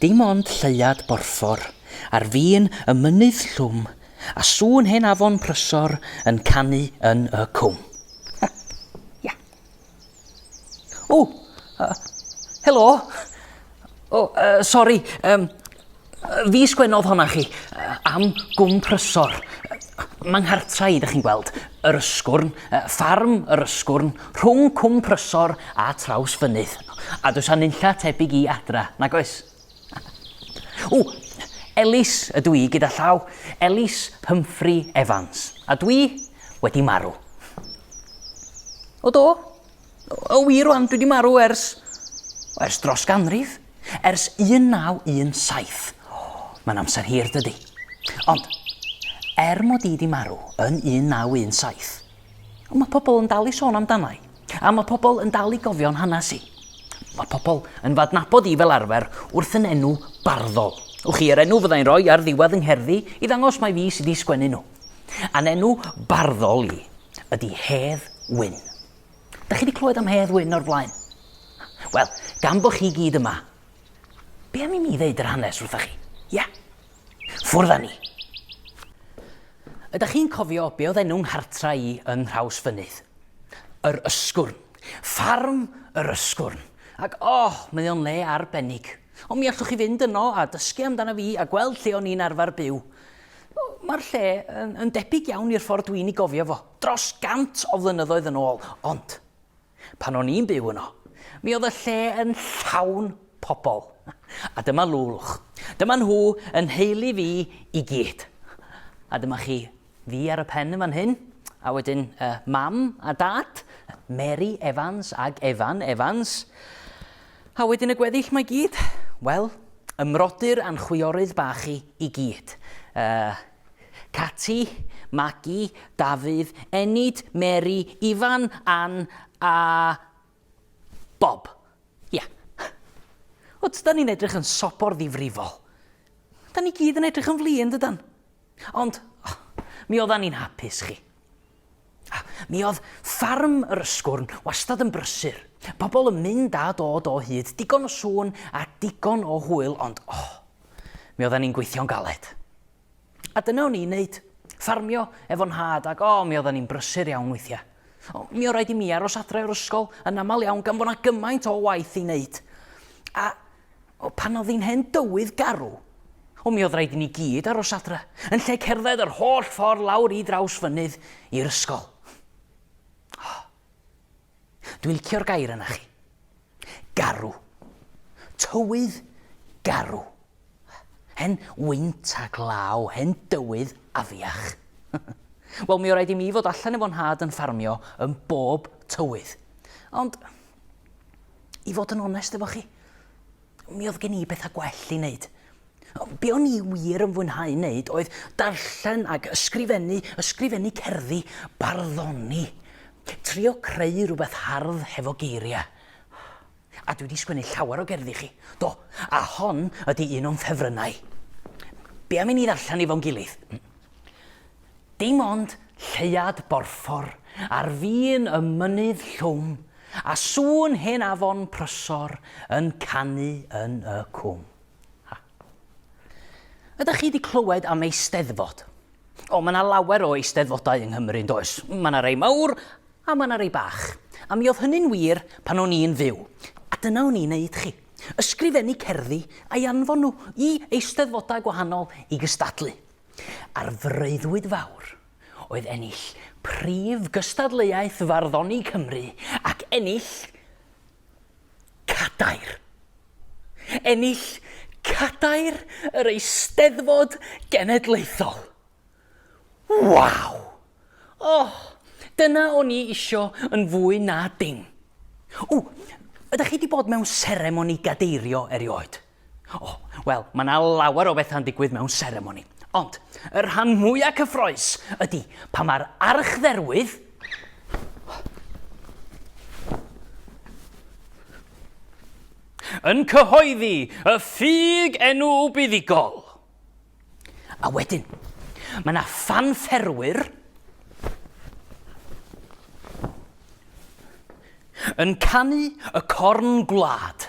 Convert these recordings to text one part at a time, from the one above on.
Dim ond lleuad borffor ar fin y mynydd llwm a sŵn hen afon Prysor yn canu yn y cwm. Ia. O! Uh, helo! O, uh, sori, um, fi sgwennodd honna chi, uh, am Gwm Prysor. Mae nghartra i, ydych chi'n gweld, yr Ysgwrn, ffarm yr Ysgwrn, rhwng Cwm Prysor a Traws Fynydd. A does a nunlla tebyg i adra, nag oes? O, Elis ydw i gyda llaw, Elis Humphrey Evans, a dwi wedi marw. O do, O wir rwan, dwi 'di marw ers... ers dros ganrif. Ers 1917. O, mae'n amser hir, dydy. Ond, er mod i 'di marw yn 1917, ond mae pobl yn dal i sôn amdana i. A mae pobl yn dal i gofio'n hanes i. Mae pobl yn fy adnabod i fel arfer wrth yn enw barddol. Wch chi, yr enw fyddai'n rhoi ar ddiwedd yng ngherddi i ddangos mai fi sydd wedi sgwennu nhw. A'n enw barddol i ydy Hedd Wyn. Da chi wedi clywed am Hedd Wyn o'r blaen? Wel, gan bod chi gyd yma, be am i mi ddeud yr hanes wrtha chi? Ia? Ffwrdd â ni! Ydych chi'n cofio be oedd enw nghartra i yn Nhrawsfynydd? Yr Ysgwrn. Ffarm yr Ysgwrn. Ac oh, mae o'n le arbennig. Ond mi allwch chi fynd yno a dysgu amdano fi a gweld lle o'n i'n arfer byw. Mae'r lle yn, yn debyg iawn i'r ffordd dwi'n ei gofio fo, dros gant o flynyddoedd yn ôl, ond pan o'n i'n byw yno, mi oedd y lle yn llawn pobl. A dyma lwlwch. Dyma nhw yn nheulu fi i gyd. A dyma chi fi ar y pen yn fan hyn, a wedyn uh, mam a dad, Mary Evans ag Evan Evans. A wedyn y gweddill mae gyd, wel, y mrodyr a'n chwiorydd bach i i gyd. Uh, Cati, Magi, Dafydd, Enid, Mary, Ifan, Ann a Bob. Ia. Yeah. O, da ni'n edrych yn sobor ddifrifol. Da ni gyd yn edrych yn flin, dydan? Ond, oh, mi oeddan ni'n hapus, chi. Mi oedd ffarm yr Ysgwrn wastad yn brysur. Pobl yn mynd a dod o hyd, digon o sŵn a digon o hwyl, ond oh, mi oedden ni'n gweithio'n galed. A dyna o'n i'n neud, ffarmio efo'n nhad, ac oh, mi oedden ni'n brysur iawn weithiau. O, mi oedd rhaid i mi aros adre o'r ysgol yn aml iawn gan bod 'na gymaint o waith i wneud. A O, pan oedd hi'n hen dywydd garw, o mi oedd rhaid i ni gyd aros adre, yn lle cerdded yr holl ffordd lawr i Drawsfynydd i'r ysgol. Oh, dwi'n licio'r gair yna chi. Garw. Tywydd garw. Hen wynt a glaw, hen dywydd afiach. Wel, mi oedd rhaid i mi fod allan efo nhad yn ffarmio yn bob tywydd. Ond, I fod yn onest efo chi, mi oedd gen i bethau gwell i wneud. Be o'n i wir yn fwynhau wneud oedd darllen ac ysgrifennu, ysgrifennu cerddi, barddoni, trio creu rhywbeth hardd hefo geiriau. A dwi wedi sgwennu llawer o gerddi chi. Do, a hon ydy un o'n ffefrynnau. Be am i ni ddarllen efo'n gilydd? Dim ond lleuad borffor ar fin y mynydd llwm, a sŵn hen afon Prysor yn canu yn y cwm. Ha. Ydych chi wedi clywed am Eisteddfod? O, mae yna lawer o eisteddfodau yng Nghymru, yn does? Mae yna rei mawr a mae yna rei bach. A mi oedd hynny'n wir pan o'n i'n fyw. A dyna o'n i'n neud chi. Ysgrifennu cerddi a'i anfon nhw i eisteddfodau gwahanol i gystadlu. A'r freuddwyd fawr oedd ennill prif gystadleuaeth farddoni Cymru ac ennill cadair. Ennill cadair yr Eisteddfod Genedlaethol. Waw! Oh, dyna o'n i isio yn fwy na dim. O, ydych chi wedi bod mewn seremoni gadeirio erioed? O, wel, mae yna lawer o bethau'n digwydd mewn seremoni. Ond, y rhan mwyaf cyffroes ydy pan mae'r archdderwydd yn cyhoeddi y ffug enw buddugol. A wedyn, mae yna ffanfferwyr yn canu y corn gwlad.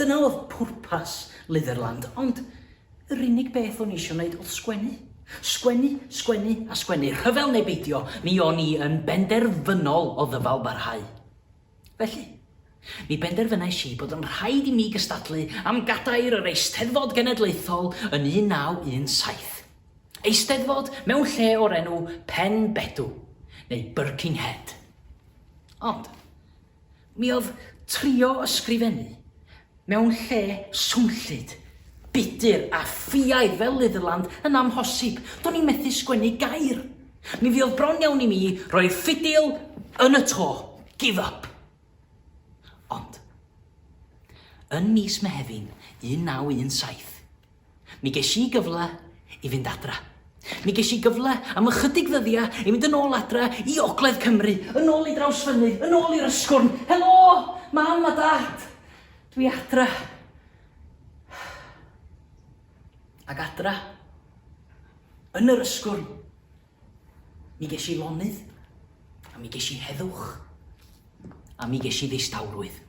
Dyna oedd pwrpas Litherland, ond yr unig beth o'n i eisiau wneud oedd sgwennu. Sgwennu, sgwennu a sgwennu. Rhyfel neu beidio, mi o'n i yn benderfynol o ddyfal barhau. Felly, mi benderfynais i bod yn rhaid i mi gystadlu am gadair yr Eisteddfod Genedlaethol yn 1917. Eisteddfod mewn lle o'r enw Pen Bedw, neu Birkinghead. Ond, mi oedd trio ysgrifennu mewn lle swnllyd, budr a ffiaidd fel Litherland yn amhosib. Do'n i'n methu sgwennu gair. Mi fuodd bron iawn i mi roi'r ffidil yn y to. Give up. Ond, yn mis Mehefin 1917, Mi ges i gyfle i fynd adra. Mi ges i gyfle am ychydig ddyddiau i fynd yn ôl adra i Ogledd Cymru, yn ôl i Drawsfynydd, yn ôl i'r Ysgwrn. Helo, Mam a Dad! Dwi adra. Ac adra, yn yr Ysgwrn, mi ges i lonydd, a mi ges i heddwch, a mi ges i ddistawrwydd.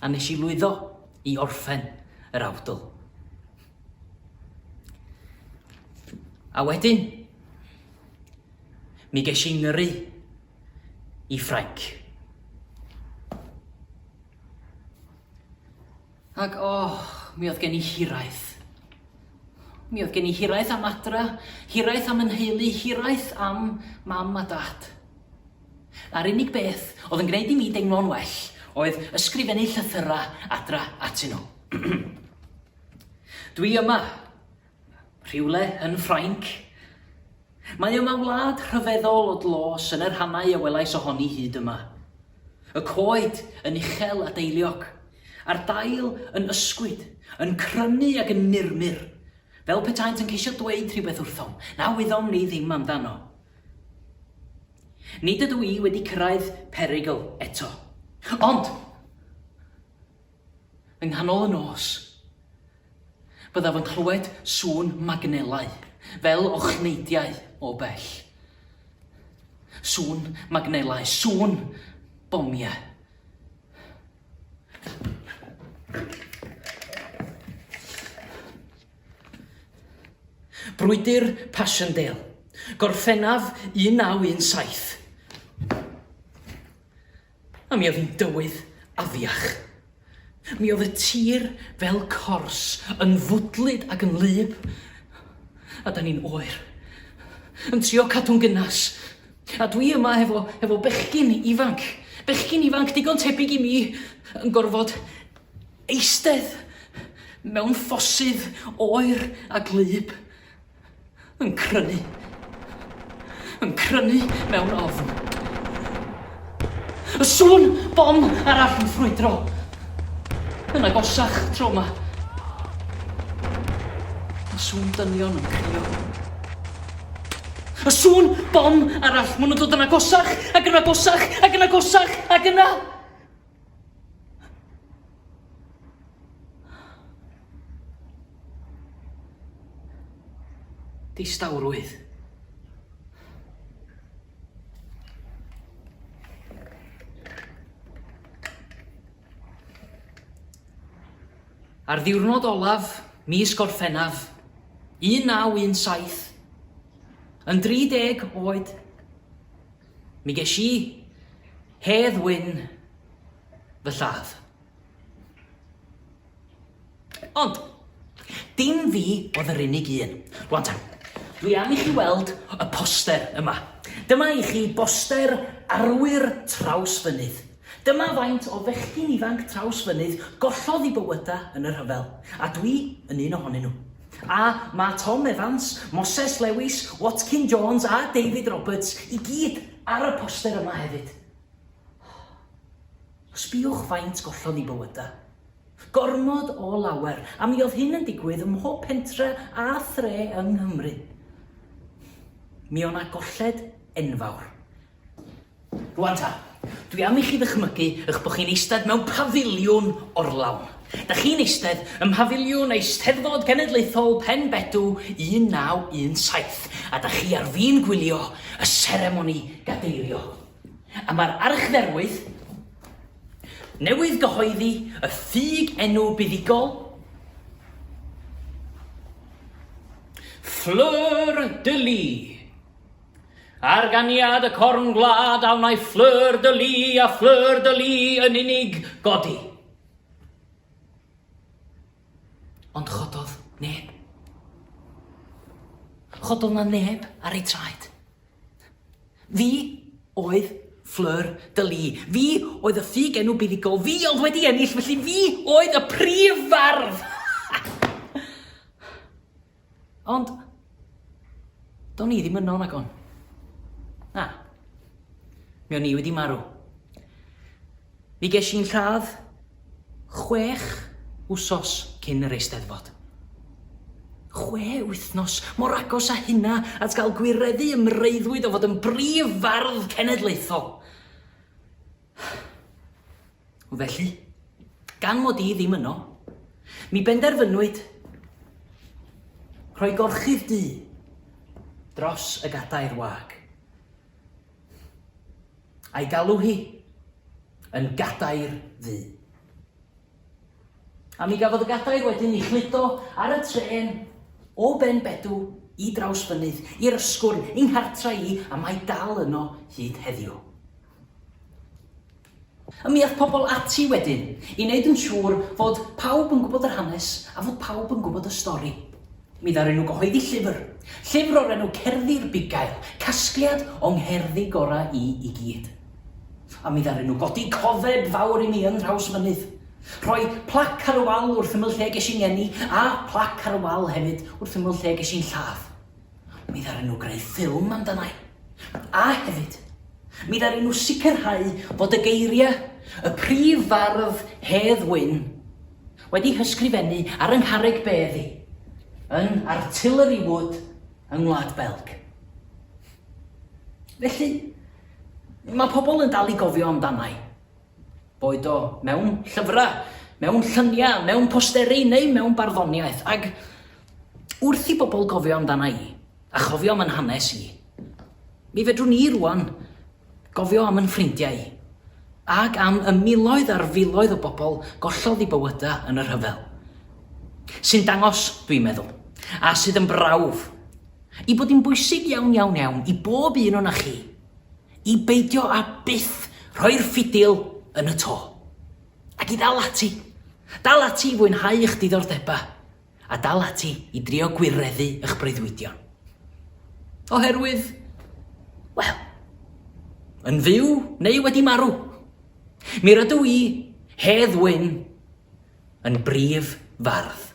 A nes i lwyddo i orffen yr awdl. A wedyn, mi ges i ngyrru i Ffrainc. Ac o, mi oedd gen i hiraeth. Mi oedd gen i hiraeth am adra, hiraeth am 'y nheulu, hiraeth am mam a dad. A'r unig beth oedd yn gwneud i mi deimlo'n well oedd ysgrifennu llythyrau adra atyn nhw. Dwi yma, rhywle yn Ffrainc. Mae yma wlad rhyfeddol o dlos yn y rhannau a welais ohoni hyd yma. Y coed yn uchel a deiliog, a'r dail yn ysgwyd, yn crynu ac yn murmur, fel petaent yn ceisio dweud rhywbeth wrthom na wyddom ni ddim amdano. Nid ydw i wedi cyrraedd perygl eto. Ond, yng nghanol y nos, Byddaf yn clywed sŵn magnelau, fel ochneidiau o bell. Sŵn magnelau, sŵn bomiau. Brwydr Passchendaele, Gorffennaf 1917. A mi oedd hi'n dywydd afiach. Mi oedd y tir fel cors, yn fwdlyd ac yn wlyb. A da ni'n oer. Yn trio cadw'n gynnas. A dwi yma hefo, hefo bechgyn ifanc. Bechgyn ifanc digon tebyg i mi yn gorfod eistedd mewn ffosydd oer a gwlyb. Yn crynu. Yn crynu mewn ofn. Y sŵn bom arall yn ffrwydro. Yn agosach tro 'ma. Y sŵn dynion yn crio. Y sŵn bom arall, maen nhw'n dod yn agosach ac yn agosach ac yn agosach ac yna. Distawrwydd. Ar ddiwrnod olaf mis Gorffennaf 1917, yn 30 oed, mi ges i Hedd Wyn fy lladd. Ond, dim fi oedd yr unig un. Rwan ta, dwi am i chi weld y poster yma. Dyma i chi boster arwyr Trawsfynydd. Dyma faint o fechgyn ifanc Trawsfynydd gollodd eu bywydau yn y rhyfel, a dwi yn un ohonyn nhw. A mae Tom Evans, Moses Lewis, Watkin Jones a David Roberts i gyd ar y poster yma hefyd. Sbïwch faint gollodd eu bywydau. Gormod o lawer, a mi oedd hyn yn digwydd ym mhob pentre a thre yng Nghymru. Mi o' 'na golled enfawr. Rwan ta, dwi am i chi ddychmygu eich bod chi'n eistedd mewn pafiliwn orlawn. Da chi'n eistedd ym mhafiliwn Eisteddfod Genedlaethol Pen Bedw 1917, a da chi ar fin gwylio y seremoni gadeirio. A mae'r archdderwydd... newydd gyhoeddi y ffug enw buddugol, Fleur de Lis. Ar ganiad y corn gwlad a wnai Fleur de Lis a Fleur de Lis yn unig godi. Ond chododd neb. Chododd na neb ar ei traed. Fi oedd Fleur de Lis. Fi oedd y ffug enw buddugol. Fi oedd wedi ennill, felly fi oedd y prif fardd. Ond, do'n i ddim yno nagon. Na. Mi o'n i wedi marw. Mi ges i'n lladd chwech wsos cyn yr Eisteddfod. Chwe wythnos, mor agos â hynna at gael gwireddu ym mreuddwyd o fod yn brif fardd cenedlaethol. Felly, gan mod i ddim yno, mi benderfynwyd rhoi gorchudd du dros y gadair wag. A'i galw hi yn gadair ddu. A mi gafodd y gadair wedyn ei chludo ar y trên o Ben Bedw i Drawsfynydd, i'r Ysgwrn, i nghartra i, a mae dal yno hyd heddiw. A mi ath pobl ati wedyn i wneud yn siŵr fod pawb yn gwybod yr hanes a fod pawb yn gwybod y stori. Mi ddaru nhw gyhoeddi llyfr, llyfr o'r enw Cerddi'r Bugail, casgliad o 'ngherddi gorau i i gyd. A mi ddaru nhw godi cofeb fawr i mi yn Nhrawsfynydd, rhoi plac ar y wal wrth ymyl lle ges i'n ngeni, a plac ar y wal hefyd wrth ymyl lle ges i'n lladd. Mi ddaru nhw greu ffilm amdana i. A hefyd, mi ddaru nhw sicrhau fod y geiriau y prif fardd Hedd Wyn wedi hysgrifennu ar 'y ngharreg bedd i, yn Artillery Wood yng Ngwlad Belg. Felly, mae pobl yn dal i gofio amdana i. Boed o mewn llyfrau, mewn lluniau, mewn posteri neu mewn barddoniaeth. Ac wrth i bobl gofio amdana i, a chofio am yn hanes i, mi fedrwn ni rwan gofio am yn ffrindiau i, ac am y miloedd ar filoedd o bobl gollodd eu bywydau yn y rhyfel. Sy'n dangos, dwi'n meddwl, a sydd yn brawf, i bod hi'n bwysig iawn iawn iawn i bob un o'na chi i beidio â byth rhoi'r ffidil yn y to. Ac i ddal ati. Dal ati i fwynhau eich diddordebau. A dal ati i drio gwireddu eich breuddwydion. Oherwydd, wel, yn fyw neu wedi marw, mi rydw i, Hedd Wyn, yn brif fardd.